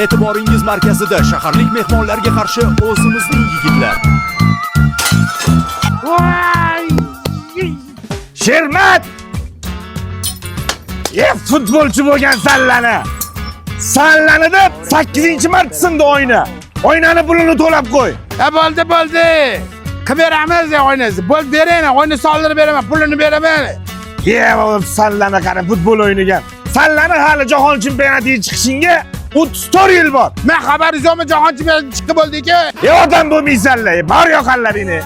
E'tiboringiz markazida shaharlik mehmonlarga qarshi o'zimizning yigitlar. Voy! Shermat! E, futbolchi bo'lgan sallani. Sallani deb 8-marta sindi oyna. Oynani pulini to'lab qo'y. Ha, bo'ldi, bo'ldi. Qilib beramiz ya oynasi. Bo'ldi, bering, oyna soldirib beraman, pulini beraman. Ye, oğlum, sallani qara, futbol o'ynagan. Sallani hali jahon chempionatiga chiqishingga 34 yil bor. Men xabaringiz yo'qmi, jahon chempionati chiqdi bo'ldi-ku. E, odam bo'lmaysanlar, bor yoqanlaringni.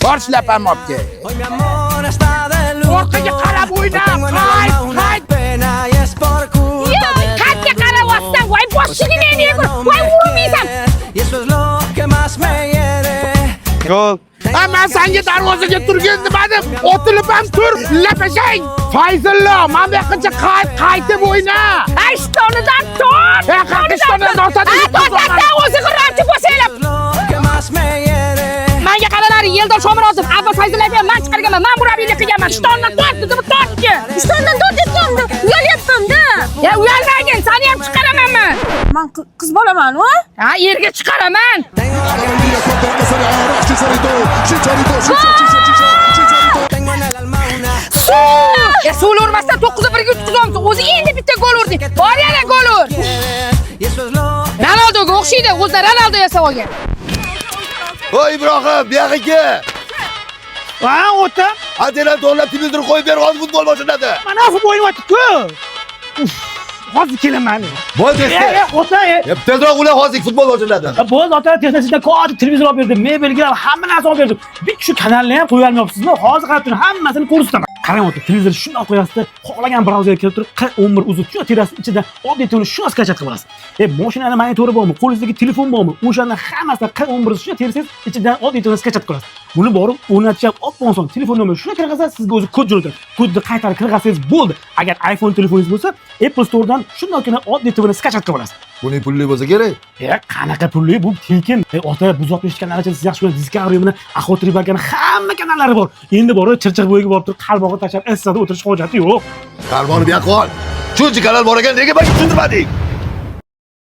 Bor, shlapamni olib kel. Hoy mi amor está de luto. Orqaga qarab o'yna, Hoy tengo en el qayt, alma una qayt. pena y es por culpa Yo'q, de ti. qayerga qarayapsan? Voy, boshig'i meni voy, urmaysan. Y eso es lo que más me hiere. Gol. Ha, men senga darvozaga turgin demadim. Otilib ham tur, lapashang. Fayzullo, mana bu yoqqacha qayt, qaytib o'yna. Ay, ishtonidan tort. E, qanaqa ishtonidan tortadi? Ha, tortadi, o'zi g'irromchi bo'lsanglar. Es lo que más me hiere. Menga qaralar, Yeldor Shomurozov, Abbos Fayzullayev ham man chiqarganman, man murabbiylik qilganman. Ishtonidan tort dedim, tortdi. Ishtondan tortyapman, uyalyapman-da. Ya uyalmagin, seni ham chiqaraman man. Man qiz bolaman, u. Ha, yerga chiqaraman. Tengo en el alma una Ya suvli urmasdan 9-1 ga yutqizamiz. O'zi endi bitta gol urdi. Bor, yana gol ur. Y eso es lo Ronaldoga o'xshaydi, o'zidan Ronaldo yasab olgan. Voy, Ibrohim, bu yoqqa kel. Ha, ota. Antenani to'g'rilab, televizor qo'yib ber, hozir futbol boshlanadi. Mana futbol o'ynayapti-ku. Uf, hozir kelaman. Bo'ldi. E, e, ota, e. E, tezroq ula, hozir futbol boshlanadi. Bo'ldi, ota, texnikdan katta televizor olib berdim, mebelga hamma narsa olib berdim. Bitta shu kanalni ham qo'ya olmayapsizmi? Hozir qarab turing, hammasini ko'rsataman. Qarang, ota, televizor shundoq qo'yasizda, xohlagan brauzerga kirib turib, Q11 uzib, shu terasi ichidan oddiy televizor shuni скачать qilib olasiz. E, mashinani monitori bormi, qo'lingizdagi telefon bormi, o'shani hammasini Q11 shuni tersangiz, ichidan oddiy televizor скачать qilasiz. Buni borib o'rnatish ham op oson. Telefon nomeri shuni kirgazasiz, sizga o'zi kod jo'natadi. Kodni qaytarib kirgazsangiz bo'ldi. Agar iPhone telefoningiz bo'lsa, Apple Store'dan shundoqqina oddiy TVni скачать qilib olasiz. Buning pulli bo'lsa kerak. E, qanaqa pulli bu, tekin. E, ota, buzotni kanali siz yaxshi ko'rgan Discovery bilan Охота рыбалка ni hamma kanallari bor. Endi borib Chirchiq bo'yiga borib turib, qalbog'i tashlab, essada o'tirish hojati yo'q. Qalboni bu yoqqa ol. Shuncha kanal bor ekan, nega menga tushuntirmading?